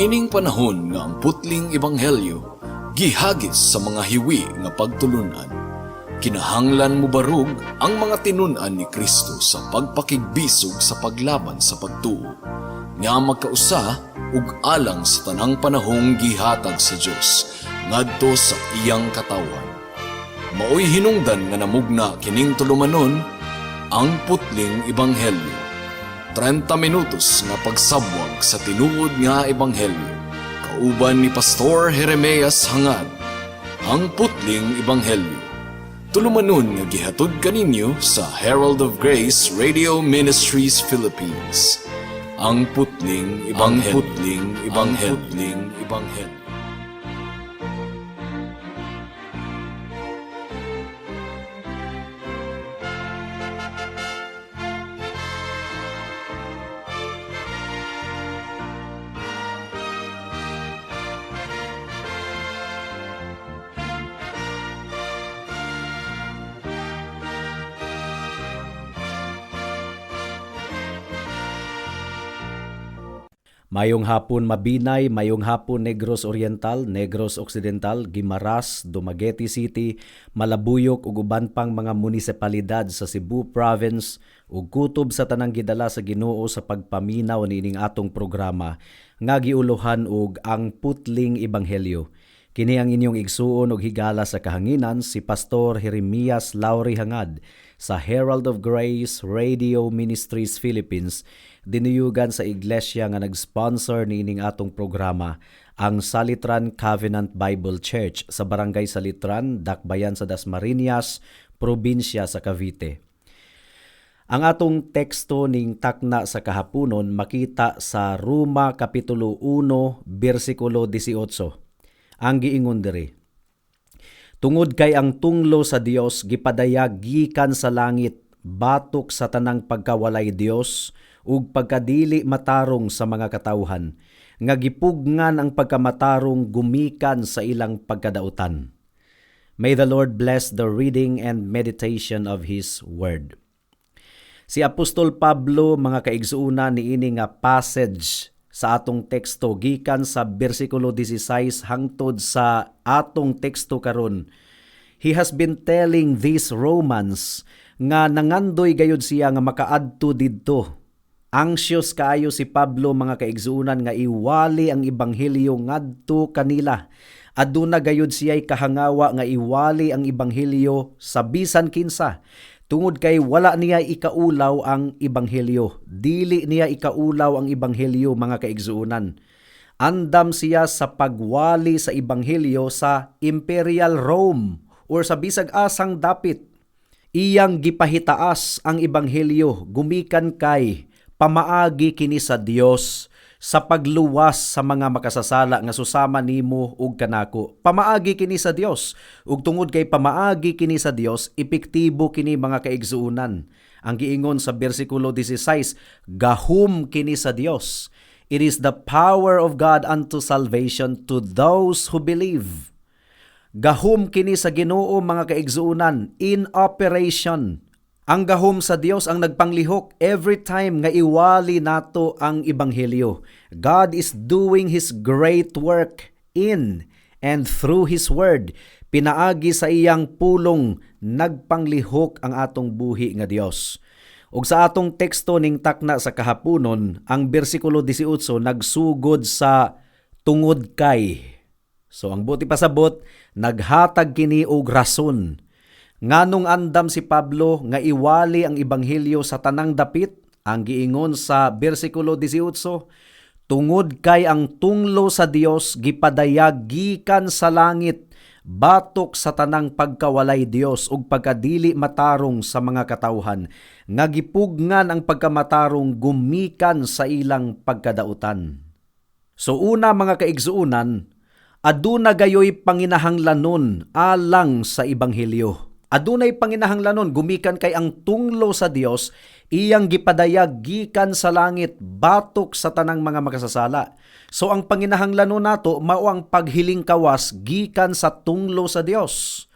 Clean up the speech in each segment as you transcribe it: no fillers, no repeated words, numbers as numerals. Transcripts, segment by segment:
Niining panahon nga ang putling ebanghelyo gihagis sa mga hiwi nga pagtulunan. Kinahanglan mobarog ang mga tinun-an ni Kristo sa pagpakigbisog sa paglaban sa pagtuo nga magkausa ug alang sa tanang panahong gihatag sa Dios ngadto sa iyang katawhan. Maoy hinungdan nga namugna kining tulumanon, Ang Putling Ebanghelyo. 30 minutos nga pagsabwag sa tinuod nga ebanghelyo. Kauban ni Pastor Jeremias Hangad. Ang Putling Ebanghelyo. Tulumanon nga gihatod kaninyo sa Herald of Grace Radio Ministries Philippines. Ang Putling Ebanghelyo. Ang Putling Ebanghelyo. Ang Putling Ebanghelyo. Mayong hapon, Mabinay, mayong hapon, Negros Oriental, Negros Occidental, Guimaras, Dumaguete City, Malabuyok ug uban pang mga munisipalidad sa Cebu Province ug kutob sa tanang gidala sa Ginoo sa pagpaminaw niining atong programa nga giuluhan og Ang Putling Ebanghelyo. Kini ang inyong igsuon og higala sa kahanginan, si Pastor Jeremias Lauri Hangad sa Herald of Grace Radio Ministries Philippines, dinuyugan sa iglesia nga nag-sponsor niining atong programa, ang Salitran Covenant Bible Church sa Barangay Salitran, Dakbayan sa Dasmariñas, probinsya sa Cavite. Ang atong teksto ning takna sa kahaponon makita sa Roma Kapitulo 1, bersikulo 18. Ang giingon diri: "Tungod kay ang tunglo sa Dios gipadayag gikan sa langit batok sa tanang pagkawalay Dios ug pagkadili matarong sa mga katawhan nga gipugngan ang pagkamatarong gumikan sa ilang pagkadautan." May the Lord bless the reading and meditation of His Word. Si Apostol Pablo, mga kaigsuonan, niini nga passage sa atong teksto gikan sa bersikulo 16 hangtod sa atong teksto karon, he has been telling these Romans nga nangandoy gayud siya nga makaadto didto. Anxious kaayo si Pablo, mga kaigsuonan, nga iwali ang ebanghelyo ngadto kanila. Aduna gayud siya'y kahangawa nga iwali ang ebanghelyo sa bisan kinsa. Tungod kay wala niya ikaulaw ang ebanghelyo. Dili niya ikaulaw ang ebanghelyo, mga kaigsuonan. Andam siya sa pagwali sa ebanghelyo sa Imperial Rome or sa bisag asang dapit. Iyang gipahitaas ang ebanghelyo gumikan kay pamaagi kini sa Dios sa pagluwas sa mga makasasala nga susama nimo ug kanako. Pamaagi kini sa Dios, ug tungod kay pamaagi kini sa Dios, epektibo kini, mga kaigsuonan. Ang giingon sa bersikulo 16, gahum kini sa Dios. It is the power of God unto salvation to those who believe. Gahum kini sa Ginoo, mga kaigsuonan, in operation. Ang gahom sa Dios ang nagpanglihok every time nga iwali nato ang ebanghelyo. God is doing His great work in and through His Word. Pinaagi sa iyang pulong, nagpanglihok ang atong buhi nga Dios. Ug sa atong teksto ning takna sa kahaponon, ang bersikulo 18 nagsugod sa "tungod kay". So ang buot ipasabot, naghatag kini og rason nganong andam si Pablo nga iwali ang ebanghelyo sa tanang dapit. Ang giingon sa bersikulo 18, tungod kay ang tunglo sa Dios gipadayag gikan sa langit batok sa tanang pagkawalay Dios ug pagkadili matarong sa mga katawhan nga gipugngan ang pagkamatarong gumikan sa ilang pagkadautan. So una, mga kaigsuonan, aduna gayoy panginahanglanon alang sa ebanghelyo. Adunay panginahanglanon gumikan kay ang tunglo sa Dios iyang gipadayag gikan sa langit batok sa tanang mga makasasala. So ang panginahanglanon nato mao ang paghiling kawas gikan sa tunglo sa Dios.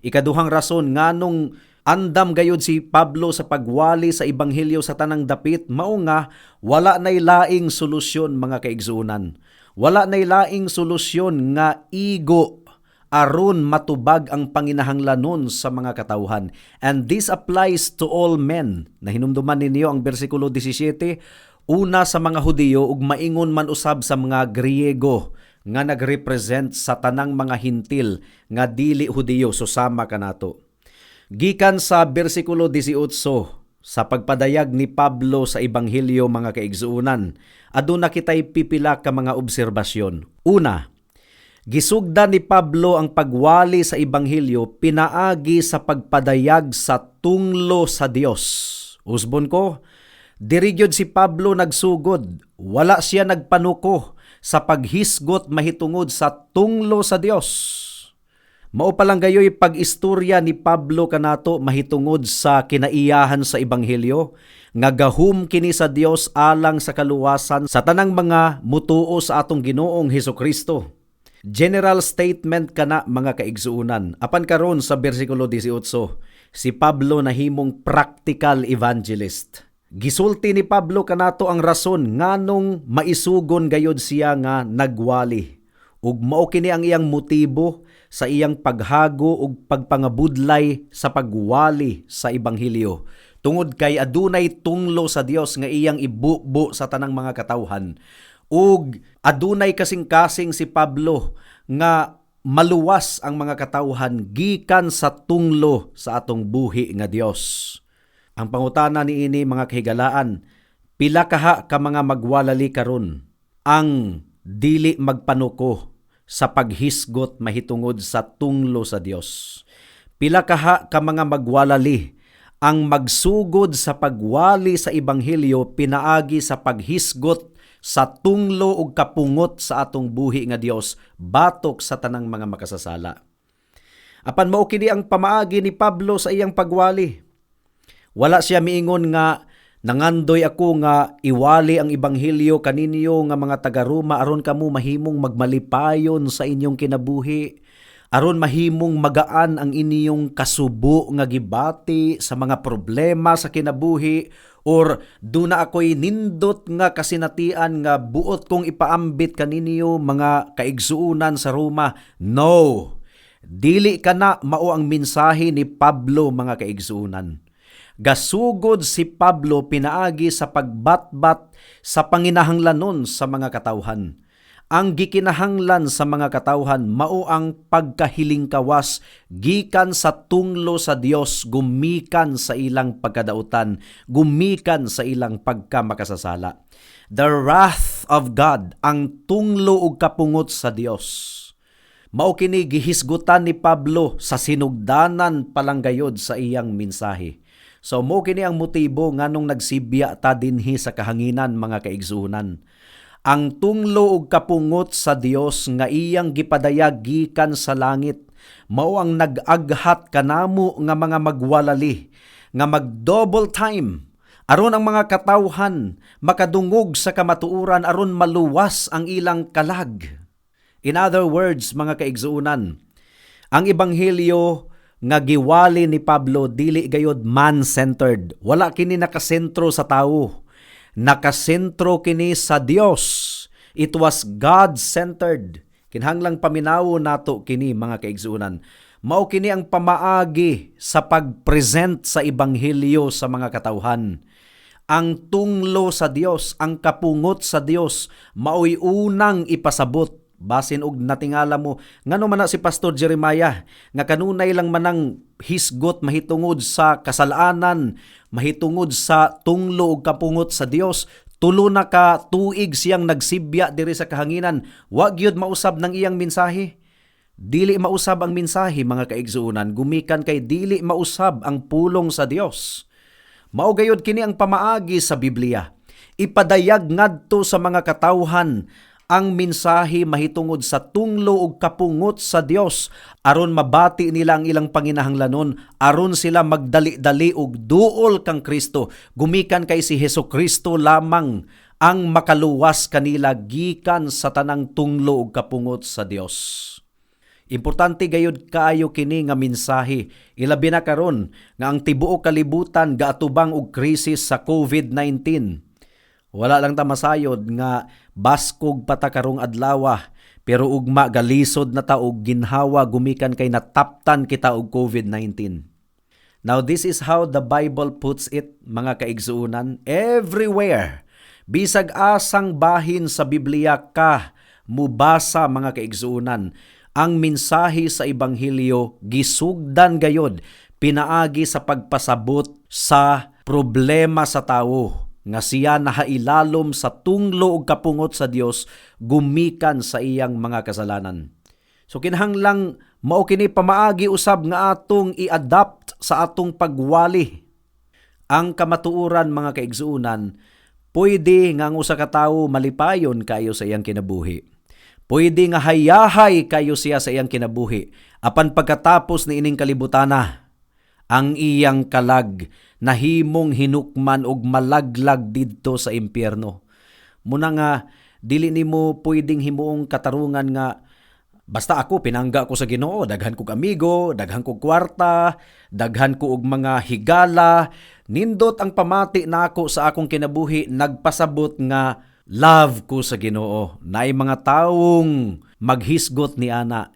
Ikaduhang rason nganong Andam gayud si Pablo sa pagwali sa ebanghelyo sa tanang dapit, mao nga wala nay laing solusyon, mga kaigsuonan. Wala nay laing solusyon nga igo aron matubag ang panginahanglanon sa mga katawhan. And this applies to all men. Nahinumduman ninyo ang bersikulo 17, una sa mga Hudiyo ug maingon man usab sa mga Griego nga nagrepresent sa tanang mga Hintil nga dili Hudiyo, susama kanato. Gikan sa bersikulo 18 sa pagpadayag ni Pablo sa ebanghelyo, mga kaigsuonan, aduna kitay pipila ka mga obserbasyon. Una, gisugdan ni Pablo ang pagwali sa ebanghelyo pinaagi sa pagpadayag sa tunglo sa Dios. Usbon ko, diri gyud si Pablo nagsugod, wala siya nagpanuko sa paghisgot mahitungod sa tunglo sa Dios. Mao pa lang gayoy pag-istorya ni Pablo kanato mahitungod sa kinaiyahan sa ebanghelyo nga gahum kini sa Dios alang sa kaluwasan sa tanang mga mutuo sa atong Ginoong Hesukristo. General statement kana, mga kaigsuonan. Apan karon sa bersikulo 18, si Pablo nahimong practical evangelist. Gisulti ni Pablo kanato ang rason nganong maisugon gayod siya nga nagwali. Ug mao kini ang iyang motibo sa iyang paghago ug pagpangabudlay sa pagwali sa ebanghelyo. Tungod kay adunay tunglo sa Dios nga iyang ibubo sa tanang mga katawhan. Ug adunay kasing-kasing si Pablo nga maluwas ang mga katawhan gikan sa tunglo sa atong buhi nga Dios. Ang pangutana niini, mga kahigalaan, pila kaha ka mga magwalali karon ang dili magpanuko sa paghisgot mahitungod sa tunglo sa Dios? Pila kaha ka mga magwalali ang magsugod sa pagwali sa ebanghelyo pinaagi sa paghisgot sa tunglo ug kapungot sa atong buhi nga Dios batok sa tanang mga makasasala? Apan mao kini ang pamaagi ni Pablo sa iyang pagwali. Wala siya miingon nga nangandoy ako nga iwali ang ebanghelyo kaninyo nga mga taga-Roma aron kamo mahimong magmalipayon sa inyong kinabuhi, aron mahimong magaan ang inyong kasubo nga gibati sa mga problema sa kinabuhi, or duna ako'y nindot nga kasinatian nga buot kong ipaambit kaninyo, mga kaigsuonan sa Roma. No! Dili kana mao ang mensahe ni Pablo, mga kaigsuonan. Gasugod si Pablo pinaagi sa pagbatbat sa panginahanglanon sa mga katawhan. Ang gikinahanglan sa mga katawhan mao ang pagkahilingkawas gikan sa tunglo sa Dios gumikan sa ilang pagkadautan, gumikan sa ilang pagkamakasasala. The wrath of God, ang tunglo ug kapungot sa Dios. Mao kini gihisgutan ni Pablo sa sinugdanan palang gayod sa iyang mensahe. So mao kini ang motibo nganong nagsibya ta dinhi sa kahanginan, mga kaigsuonan. Ang tunglo ug kapungot sa Dios nga iyang gipadayag gikan sa langit mao ang nag-aghat kanamo nga mga magwalali nga mag-double time aron ang mga katawhan makadungog sa kamatuoran, aron maluwas ang ilang kalag. In other words, mga kaigsuonan, ang ebanghelyo nga giwali ni Pablo dili gayod man-centered. Wala kini nakasentro sa tawo. Nakasentro kini sa Dios. It was God-centered. Kinahanglang paminawo nato kini, mga kaigsuonan. Mao kini ang pamaagi sa pag-present sa ebanghelyo sa mga katawhan. Ang tunglo sa Dios, ang kapungot sa Dios, maoy unang ipasabot. Basin og natingala mo, ngano man na si Pastor Jeremiah nga kanunay lang manang hisgot mahitungod sa kasalanan, mahitungod sa tunglo ug kapungot sa Dios? 3 na ka tuig siyang nagsibya diri sa kahanginan, wa gyud mausab ng iyang mensahe. Dili mausab ang mensahe, mga kaigsuonan, gumikan kay dili mausab ang pulong sa Dios. Mao gayud kini ang pamaagi sa Biblia. Ipadayag ngadto sa mga katawhan ang mensahe mahitungod sa tunglo ug kapungot sa Dios aron mabati nila ang ilang panginahanglanon, aron sila magdali-dali og duol kang Kristo, gumikan kay si Hesus Kristo lamang ang makaluwas kanila gikan sa tanang tunglo ug kapungot sa Dios. Importante gayud kaayo kini nga mensahe, ilabi na karon nga ang tibuok kalibutan gaatubang og krisis sa COVID-19. Wala lang ta masayod nga baskog pa ta karong adlawa, pero ugma galisod na ta og ginhawa gumikan kay nataptan kita og COVID-19. Now, this is how the Bible puts it, mga kaigsuonan. Everywhere, bisag asang bahin sa Biblia ka mubasa, mga kaigsuonan, ang mensahe sa ebanghelyo gisugdan gayod pinaagi sa pagpasabot sa problema sa tawo nga siya nahailalom sa tunglo ug kapungot sa Dios gumikan sa iyang mga kasalanan. So kinahanglang mao kini pamaagi usab nga atong i-adapt sa atong pagwali. Ang kamatuoran, mga kaigsuonan, pwede nga ang usa ka tawo malipayon kayo sa iyang kinabuhi. Pwede nga hayahay kayo siya sa iyang kinabuhi. Apan pagkatapos ni ining kalibutana, ang iyang kalag nahimong hinukman og malaglag didto sa impyerno. Muna nga dili nimo pwedeng himuong katarungan nga basta ako pinangga ko sa Ginoo, daghan kog amigo, daghan kog kwarta, daghan ko og mga higala, nindot ang pamati nako sa akong kinabuhi, nagpasabot nga love ko sa Ginoo. Naay mga tawong maghisgot ni ana.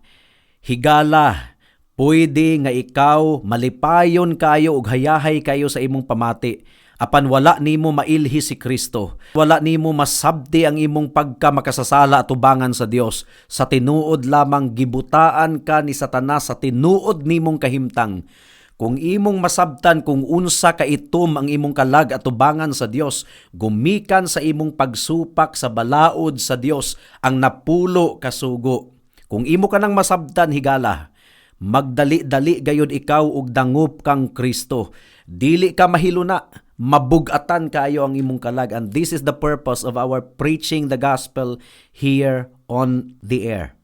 Higala, pwede nga ikaw malipayon kayo ug hayahay kayo sa imong pamati. Apan wala nimo mailhi si Kristo. Wala nimo masabti ang imong pagka makasasala atubangan sa Dios. Sa tinuod lamang gibutaan ka ni Satanas sa tinuod nimong kahimtang. Kung imong masabtan kung unsa ka itom ang imong kalag atubangan sa Dios, gumikan sa imong pagsupak sa balaod sa Dios, ang 10 ka sugo. Kung imo ka nang masabtan, higala, magdali-dali gayud ikaw og dangop kang Kristo. Dili ka mahiluna, mabugatan kayo ang imong kalag. And this is the purpose of our preaching the gospel here on the air.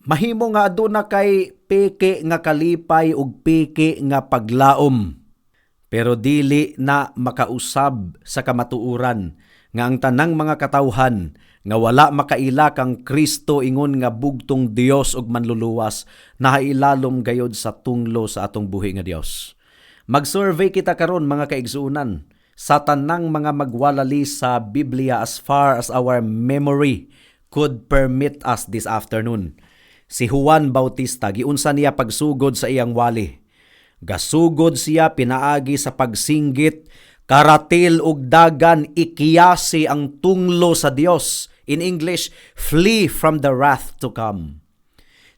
Mahimo nga aduna kay peke nga kalipay ug peke nga paglaom. Pero dili na makausab sa kamatuoran nga ang tanang mga katawhan nga wala makaila kang Kristo ingon nga bugtong Dios ug manluluwas nahailalom gayod sa tunglo sa atong buhi nga Dios. Mag-survey kita karon, mga kaigsuonan, sa tanang mga magwalali sa Biblia as far as our memory could permit us this afternoon. Si Juan Bautista, giunsa niya pagsugod sa iyang wali? Gasugod siya pinaagi sa pagsinggit, "Karatil ug dagan, ikiyasi ang tunglo sa Dios." In English, "Flee from the wrath to come."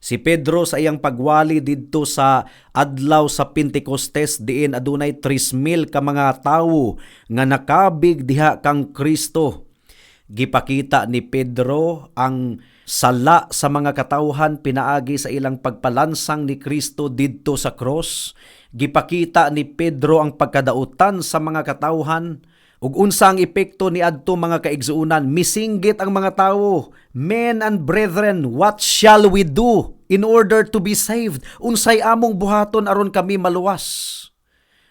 Si Pedro sa iyang pagwali didto sa adlaw sa Pentecostes diin adunay 3,000 ka mga tawo nga nakabig diha kang Kristo. Gipakita ni Pedro ang sala sa mga katawhan pinaagi sa ilang pagpalansang ni Kristo didto sa cross. Gipakita ni Pedro ang pagkadautan sa mga katawhan. Ug unsa ang epekto ni adto, mga kaigsuonan? Misinggit ang mga tawo, "Men and brethren, what shall we do in order to be saved? Unsay among buhaton aron kami maluwas?"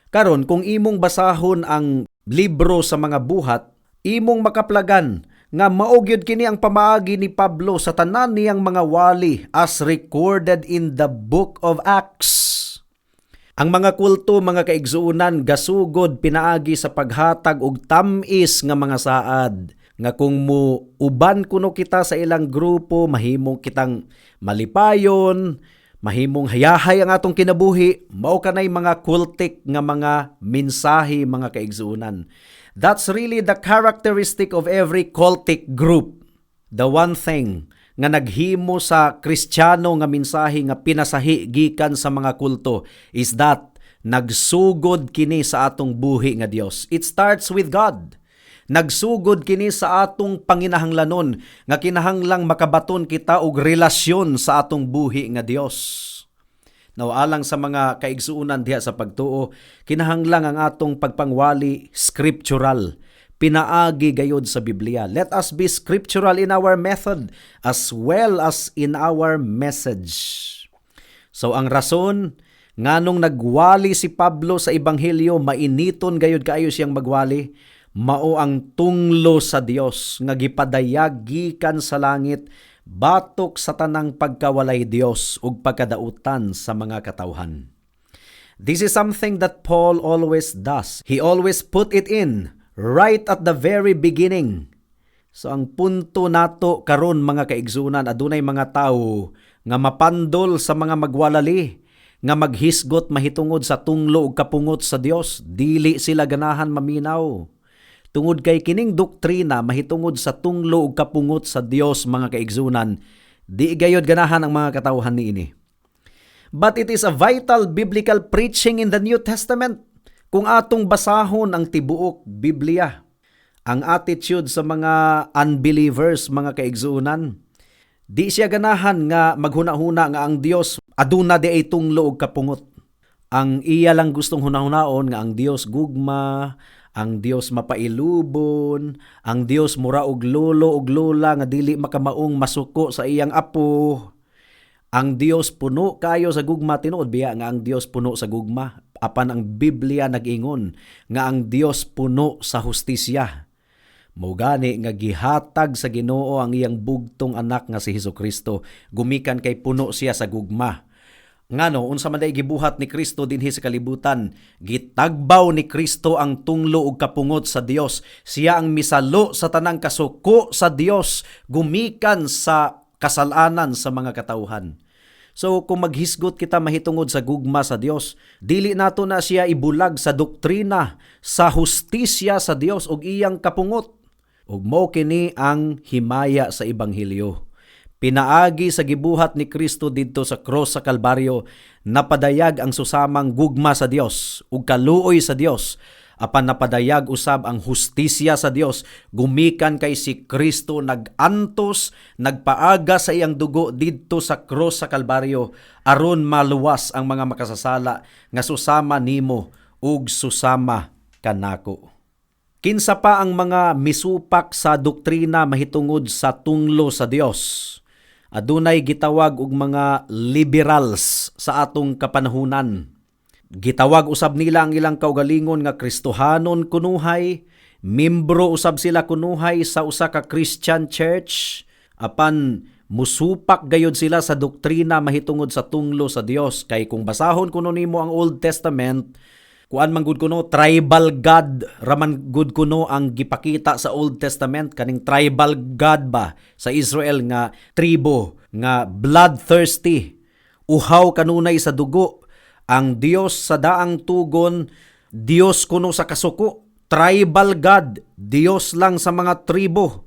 Karon, kung imong basahon ang libro sa mga Buhat, imong makaplagan nga mao gyud kini ang pamaagi ni Pablo sa tanan niyang mga wali as recorded in the Book of Acts. Ang mga kulto, mga kaigsuonan, gasugod pinaagi sa paghatag og tam-is nga mga saad nga kung mo uban kuno kita sa ilang grupo, mahimong kitang malipayon, mahimong hayahay ang atong kinabuhi. Mao kanay mga cultic nga mga mensahe, mga kaigsuonan. That's really the characteristic of every cultic group. The one thing nga naghimo sa Kristiyano nga mensahe nga pinasahi gikan sa mga kulto is that nagsugod kini sa atong buhi nga Dios. It starts with God. Nagsugod kini sa atong panginahanglanon nga kinahanglang makabaton kita og relasyon sa atong buhi nga Dios. Now, alang sa mga kaigsuonan diha sa pagtuo, kinahanglang ang atong pagpangwali scriptural, pinaagi gayod sa Biblia. Let us be scriptural in our method as well as in our message. So ang rason nganong nagwali si Pablo sa ebanghelyo, mainiton gayod kaayo siyang magwali, mao ang tunglo sa Dios nga gipadayag gikan sa langit. Batok sa tanang pagkawalay Dios ug pagkadautan sa mga katawhan. This is something that Paul always does. He always put it in right at the very beginning. So ang punto nato karon, mga kaigsunan, adunay mga tawo nga mapandol sa mga magwalali nga maghisgot mahitungod sa tunglo ug kapungot sa Dios. Dili sila ganahan maminaw. Tungod kay kining doktrina mahitungod sa tunglo ug kapungot sa Dios, mga kaigsunan, di gayod ganahan ang mga katawhan niini. But it is a vital biblical preaching in the New Testament. Kung atong basahon ang tibuok Biblia, ang attitude sa mga unbelievers, mga kaigsunan, di siya ganahan nga maghuna-huna nga ang Dios aduna diay tunglo ug kapungot. Ang iya lang gustong hunahunaon nga ang Dios gugma, ang Dios mapailubon, ang Dios mura og lolo og lola nga dili makamaong masuko sa iyang apo. Ang Dios puno kayo sa gugma. Tinuod biya nga ang Dios puno sa gugma? Apan ang Biblia nag-ingon nga ang Dios puno sa hustisya. Mao gani nga gihatag sa Ginoo ang iyang bugtong anak nga si Hesus Kristo gumikan kay puno siya sa gugma. Ngano, unsa man day gibuhat ni Kristo dinhi sa kalibutan? Gitagbaw ni Kristo ang tunglo ug kapungot sa Dios. Siya ang misalo sa tanang kasuko sa Dios gumikan sa kasalanan sa mga katawhan. So kung maghisgot kita mahitungod sa gugma sa Dios, dili nato na siya ibulag sa doktrina sa hustisya sa Dios ug iyang kapungot. Ug mao kini ang himaya sa ebanghelyo. Pinaagi sa gibuhat ni Kristo didto sa cross sa Kalbaryo, napadayag ang susamang gugma sa Dios ug kaluoy sa Dios, apan napadayag usab ang hustisya sa Dios gumikan kay si Kristo nag-antos, nagpaaga sa iyang dugo didto sa cross sa Kalbaryo aron maluwas ang mga makasasala nga susama nimo ug susama kanako. Kinsa pa ang mga misupak sa doktrina mahitungod sa tunglo sa Dios? Adunay gitawag og mga liberals sa atong kapanahunan. Gitawag usab nila ang ilang kaugalingon nga Kristohanon kunuhay, membro usab sila kunuhay sa usa ka Christian church, apan musupak gayud sila sa doktrina mahitungod sa tunglo sa Dios, kay kung basahon kuno nimo ang Old Testament, kuan man gud kuno, tribal God raman gud kuno ang gipakita sa Old Testament, kaning tribal God ba sa Israel nga tribo nga bloodthirsty, uhaw kanunay sa dugo. Ang Dios sa daang tugon, Dios kuno sa kasuko, tribal God, Dios lang sa mga tribo.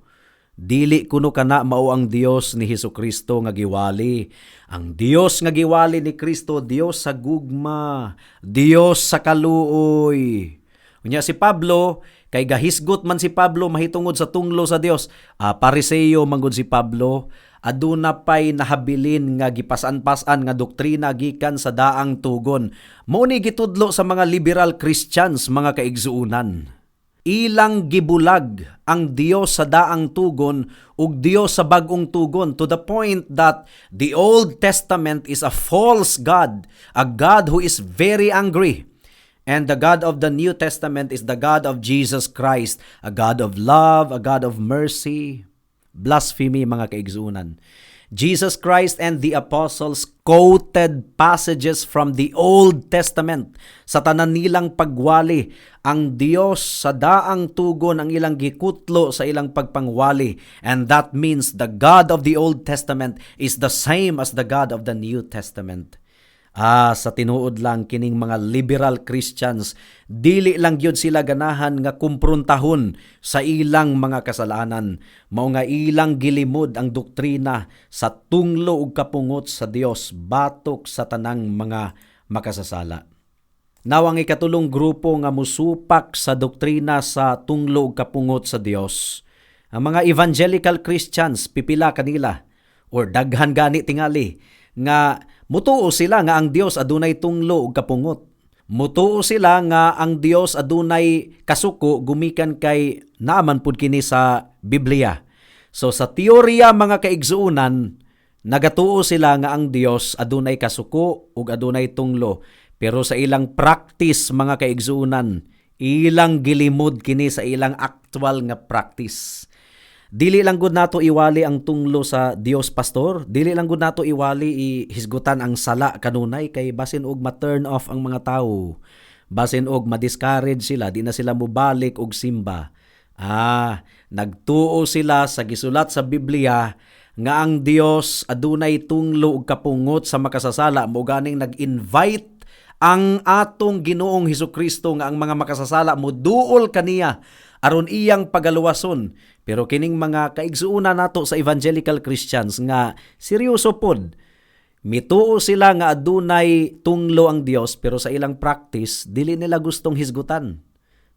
Dili kuno kana mao ang Dios ni Hesus Kristo nga giwali. Ang Dios nga giwali ni Kristo, Dios sa gugma, Dios sa kaluoy. Unya si Pablo, kay gahisgot man si Pablo mahitungod sa tunglo sa Dios. Pariseo man gud si Pablo, aduna pay nahabilin nga gipasan-pasan nga doktrina gikan sa daang tugon. Mao ni gitudlo sa mga liberal Christians, mga kaigsuonan. Ilang gibulag ang Dios sa daang tugon ug Dios sa bag-ong tugon to the point that the Old Testament is a false God, a God who is very angry. And the God of the New Testament is the God of Jesus Christ, a God of love, a God of mercy. Blasphemy, mga kaigsunan. Jesus Christ and the apostles quoted passages from the Old Testament sa tanan nilang pagwali. Ang Dios sa daang tugon ang ilang gikutlo sa ilang pagpangwali. And that means the God of the Old Testament is the same as the God of the New Testament. Sa tinuod lang, kining mga liberal Christians, dili lang gyud sila ganahan nga kumpruntahon sa ilang mga kasalanan. Mao nga ilang gilimod ang doktrina sa tunglo ug kapungot sa Dios batok sa tanang mga makasasala. Now, ang ikatulong grupo nga musupak sa doktrina sa tunglo ug kapungot sa Dios, ang mga evangelical Christians, pipila kanila or daghan gani tingali nga mutuo sila nga ang Dios adunay tunglo ug kapungot. Mutuo sila nga ang Dios adunay kasuko gumikan kay naaman pud kini sa Biblia. So sa teorya, mga kaigsuonan, nagatuo sila nga ang Dios adunay kasuko ug adunay tunglo. Pero sa ilang practice, mga kaigsuonan, ilang gilimod kini sa ilang actual nga practice. Dili lang gud nato iwali ang tunglo sa Dios, pastor. Dili lang gud nato iwali ihisgutan ang sala kanunay kay basin og ma-turn off ang mga tawo. Basin og ma-discourage sila, di na sila mobalik og simba. Nagtuo sila sa gisulat sa Biblia nga ang Dios adunay tunglo ug kapungot sa makasasala, mo ganing nag-invite ang atong Ginoong Hesukristo nga ang mga makasasala moduol kaniya aron iyang pagaluwason. Pero kining mga kaigsuonan nato sa evangelical Christians nga seryoso pod, mituo sila nga adunay tunglo ang Dios, pero sa ilang practice dili nila gustong hisgutan.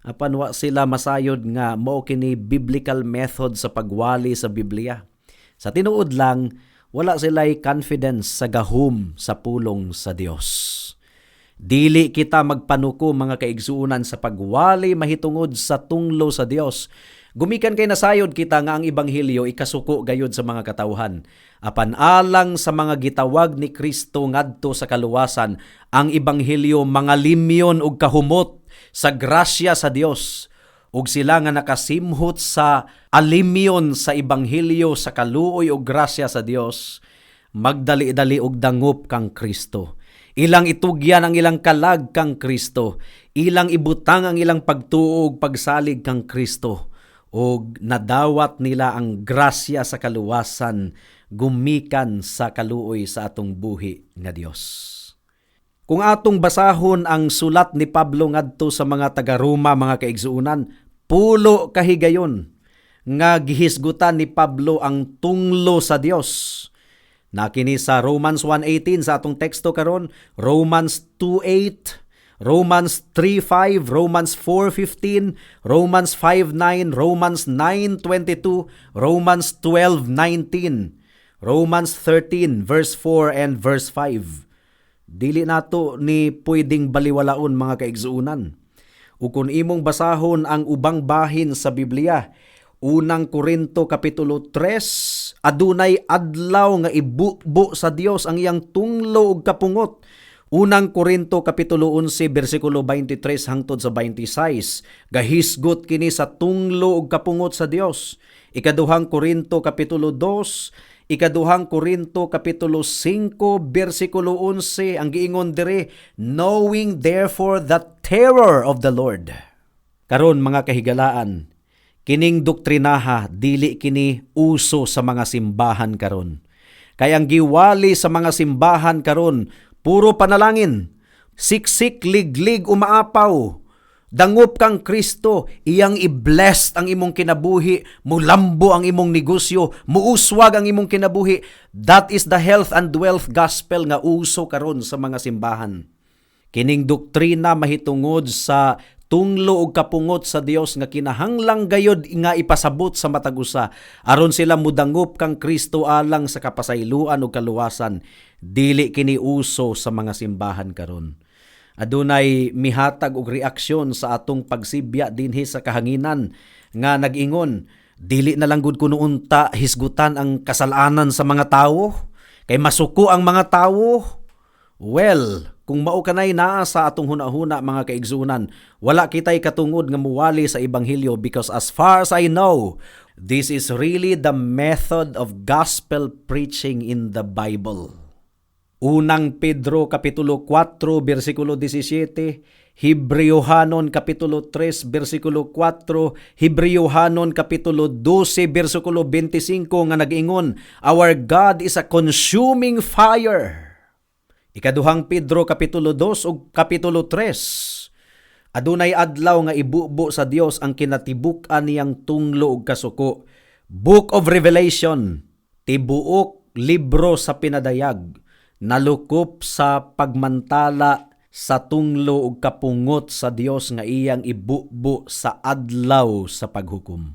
Apan wa sila masayod nga mao kini biblical method sa pagwali sa Biblia. Sa tinuod lang, wala sila'y confidence sa gahom sa pulong sa Dios. Dili kita magpanuko, mga kaigsuonan, sa pagwali mahitungod sa tunglo sa Dios. Gumikan kay nasayod kita nga ang ebanghelyo ikasuko gayud sa mga katawhan. Apan alang sa mga gitawag ni Kristo ngadto sa kaluwasan, ang ebanghelyo mga limyon ug kahumot sa grasya sa Dios. Ug sila nga nakasimhot sa alimyon sa ebanghelyo sa kaluoy ug grasya sa Dios, magdali-dali og dangop kang Kristo. Ilang itugyan ang ilang kalag kang Kristo. Ilang ibutang ang ilang pagtuo ug pagsalig kang Kristo. Og nadawat nila ang grasya sa kaluwasan gumikan sa kaluoy sa atong buhi nga Dios. Kung atong basahon ang sulat ni Pablo ngadto sa mga taga-Roma, mga kaigsuonan, pulo kahigayon nga gihisgutan ni Pablo ang tunglo sa Dios. Na kini sa Romans 1:18 sa atong teksto karon, Romans 2:8, Romans 3:5, Romans 4:15, Romans 5:9, Romans 9:22, Romans 12:19, Romans 13 verse 4 and verse 5. Dili nato ni pwedeng baliwalaon, mga kaigsuonan. Ug kung imong basahon ang ubang bahin sa Biblia, Unang Korinto kapitulo 3, adunay adlaw nga ibubo sa Dios ang iyang tunglo ug kapungot. Unang Korinto kapitulo 11 bersikulo 23 hangtod sa 26, gahisgot kini sa tunglo ug kapungot sa Dios. Ikaduhang Korinto kapitulo 2, Ikaduhang Korinto kapitulo 5 bersikulo 11, ang giingon dire, "Knowing therefore the terror of the Lord." Karon, mga kahigalaan, kining doktrinaha dili kini uso sa mga simbahan karon. Kay ang giwali sa mga simbahan karon puro panalangin, siksik, liglig, umaapaw. Dangop kang Kristo, iyang i-bless ang imong kinabuhi, mulambo ang imong negosyo, muuswag ang imong kinabuhi. That is the health and wealth gospel nga uso karon sa mga simbahan. Kining doktrina mahitungod sa tunglo ug kapungot sa Dios nga kinahanglang gayod nga ipasabot sa matag usa aron sila mudangop kang Kristo alang sa kapasayloan ug kaluwasan, dili kini uso sa mga simbahan karon. Adunay mihatag og reaksyon sa atong pagsibya dinhi sa kahanginan nga nag-ingon, "Dili na lang gud kuno unta hisgutan ang kasalanan sa mga tawo kay masuko ang mga tawo." Well, kung mao kanay naa sa atong hunahuna, mga kaigsuonan, wala kitay katungod nga muwali sa ebanghelyo because as far as I know, this is really the method of gospel preaching in the Bible. Unang Pedro kapitulo 4 bersikulo 17, Hebreohanon kapitulo 3 bersikulo 4, Hebreohanon kapitulo 12 bersikulo 25 nga nag-ingon, "Our God is a consuming fire." Ikaduhang Pedro kapitulo 2 ug kapitulo 3. Adunay adlaw nga ibubo sa Dios ang kinatibuk-an niyang tunglo ug kasuko. Book of Revelation, tibuok libro sa Pinadayag, nalukop sa pagmantala sa tunglo ug kapungot sa Dios nga iyang ibubo sa adlaw sa paghukom.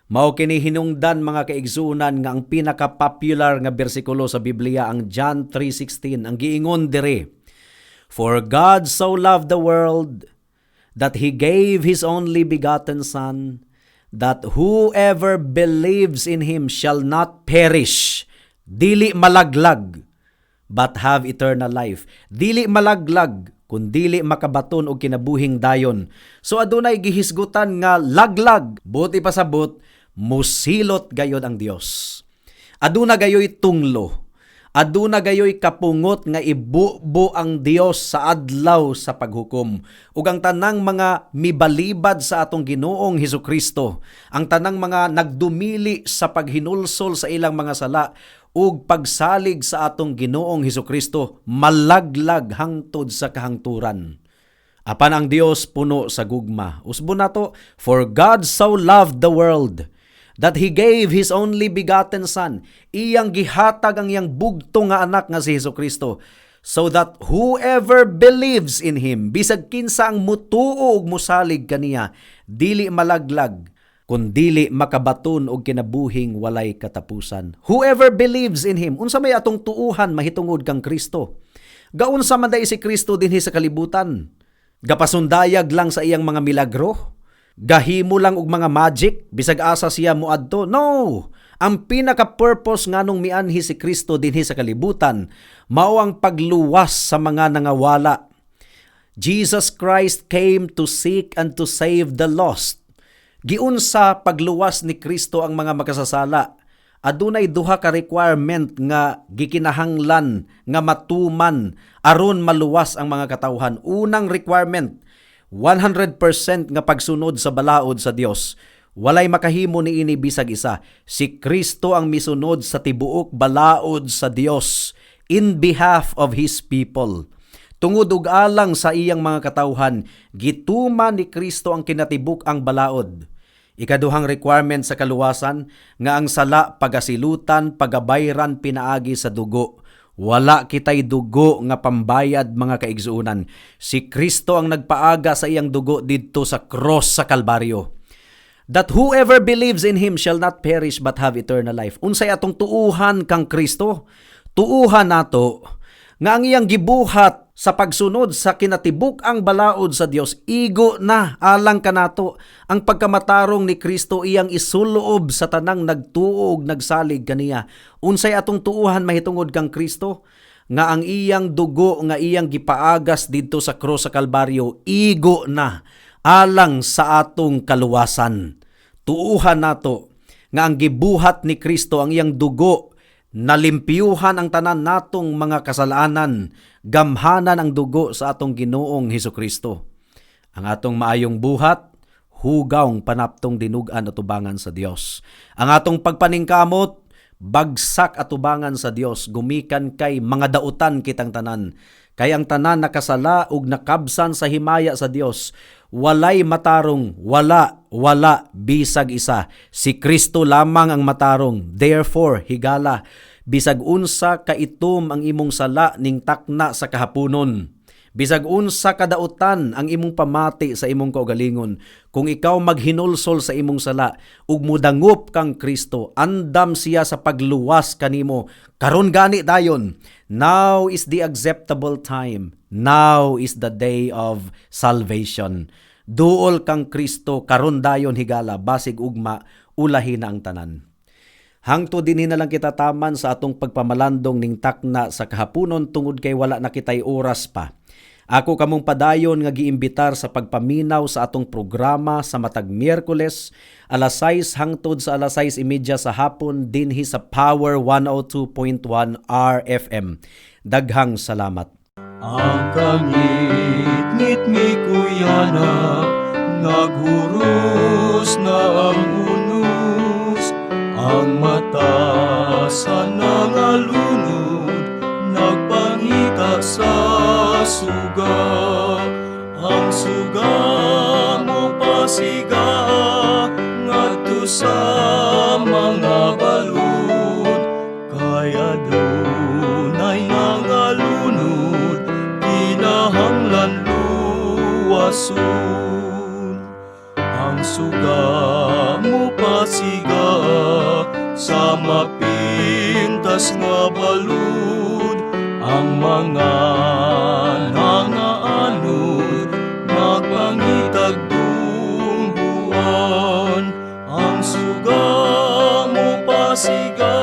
Mao kini hinungdan, mga kaigsuonan, nga ang pinaka-popular nga bersikulo sa Biblia ang John 3:16. Ang giingon dire, "For God so loved the world that he gave his only begotten Son, that whoever believes in him shall not perish," dili malaglag, "but have eternal life." Dili malaglag kun dili makabaton og kinabuhing dayon. So adunay gihisgutan nga laglag. Buot ipasabot, Musilot gayod ang Dios. Aduna gayoy tunglo. Aduna gayoy kapungot nga ibubo ang Dios sa adlaw sa paghukom. Ug ang tanang mga mibalibad sa atong Ginoong Hesukristo, ang tanang mga nagdumili sa paghinulsol sa ilang mga sala ug pagsalig sa atong Ginoong Hesukristo, malaglag hangtod sa kahangturan. Apan ang Dios puno sa gugma. Usbon nato, "For God so loved the world that He gave His only begotten Son." Iyang gihatag ang iyang bugtong nga anak nga si Hesukristo, so that whoever believes in Him, bisag kinsa ang mutuo ug musalig kaniya, dili malaglag, kundili makabaton og kinabuhing walay katapusan. Whoever believes in Him. Unsa may atong tuuhan mahitungod kang Kristo? Gaunsa man diay si Kristo dinhi sa kalibutan? Gapasundayag lang sa iyang mga milagro? Gahimo lang og mga magic bisag asa siya moadto? No. Ang pinaka-purpose nganong mianhi si Kristo dinhi sa kalibutan mao ang pagluwas sa mga nangawala. Jesus Christ came to seek and to save the lost. Giunsa pagluwas ni Kristo ang mga makasasala? Adunay duha ka requirement nga gikinahanglan nga matuman aron maluwas ang mga katawhan. Unang requirement, 100% nga pagsunod sa balaod sa Dios. Walay makahimo niini bisag isa. Si Kristo ang misunod sa tibuok balaod sa Dios in behalf of His people. Tungod ug alang sa iyang mga katawhan, gituman ni Kristo ang kinatibuk-ang balaod. Ikaduhang requirement sa kaluwasan, nga ang sala pagasilutan, pagabayran pinaagi sa dugo. Wala kitay dugo nga pambayad, mga kaigsuonan. Si Kristo ang nagpaaga sa iyang dugo didto sa cross sa Kalbaryo. That whoever believes in Him shall not perish but have eternal life. Unsay atong tuuhan kang Kristo? Tuuhan nato nga ang iyang gibuhat sa pagsunod sa kinatibuk-ang balaod sa Dios igo na alang kanato. Ang pagkamatarong ni Kristo iyang isuloob sa tanang nagtuo ug nagsalig kaniya. Unsay atong tuuhan mahitungod kang Kristo? Nga ang iyang dugo nga iyang gipaagas didto sa krus sa Kalbaryo igo na alang sa atong kaluwasan. Tuuhan nato nga ang gibuhat ni Kristo, ang iyang dugo, nalimpyuhan ang tanan natong mga kasalanan. Gamhanan ang dugo sa atong Ginoong Hesukristo. Ang atong maayong buhat, hugawng panaptong dinug-an atubangan sa Dios. Ang atong pagpaningkamot, bagsak atubangan sa Dios, gumikan kay mga dautan kitang tanan. Kay ang tanan nakasala ug nakabsan sa himaya sa Dios. Walay matarong, wala, wala bisag isa. Si Kristo lamang ang matarong. Therefore, higala, bisag unsa kaitom ang imong sala ning takna sa kahaponon, bisag unsa kadautan ang imong pamati sa imong kaugalingon, kung ikaw maghinulsol sa imong sala ug mudangop kang Kristo, andam siya sa pagluwas kanimo. Karon gani dayon. Now is the acceptable time. Now is the day of salvation. Duol kang Kristo karon dayon, higala, basig ugma ulahi na ang tanan. Hangtod dinhi na lang kita taman sa atong pagpamalandong ning takna sa kahaponon tungod kay wala na kitay oras pa. Ako kamong padayon nga giimbitar sa pagpaminaw sa atong programa sa matag Miyerkules, alas 6 hangtod sa alas 6:30 sa hapon dinhi sa Power 102.1 RFM. Daghang salamat. Ang kangitngit ni Kuyana, naghuros na ang unos, ang mata sa nangalunod, nagpangita sa suga. Ang suga mo pasiga, ngadto sa mga balud, kay adunay nangalunod, kinahanglan luwason. Ang suga mo pasiga sa mapintas nga balud, ang mga nangaanod nagpangitag dumbuan. Ang suga mo pasiga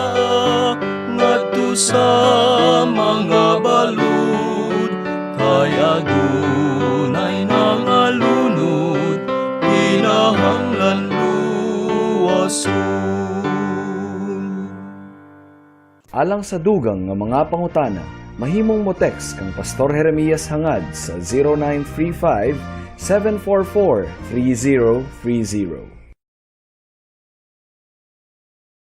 ngadto sa mga balud, kay adunay nangalunod, kinahanglan luwason. rason. Alang sa dugang nga mga pangutana, mahimong mo text kang Pastor Jeremias Hangad sa 0935 744 3030.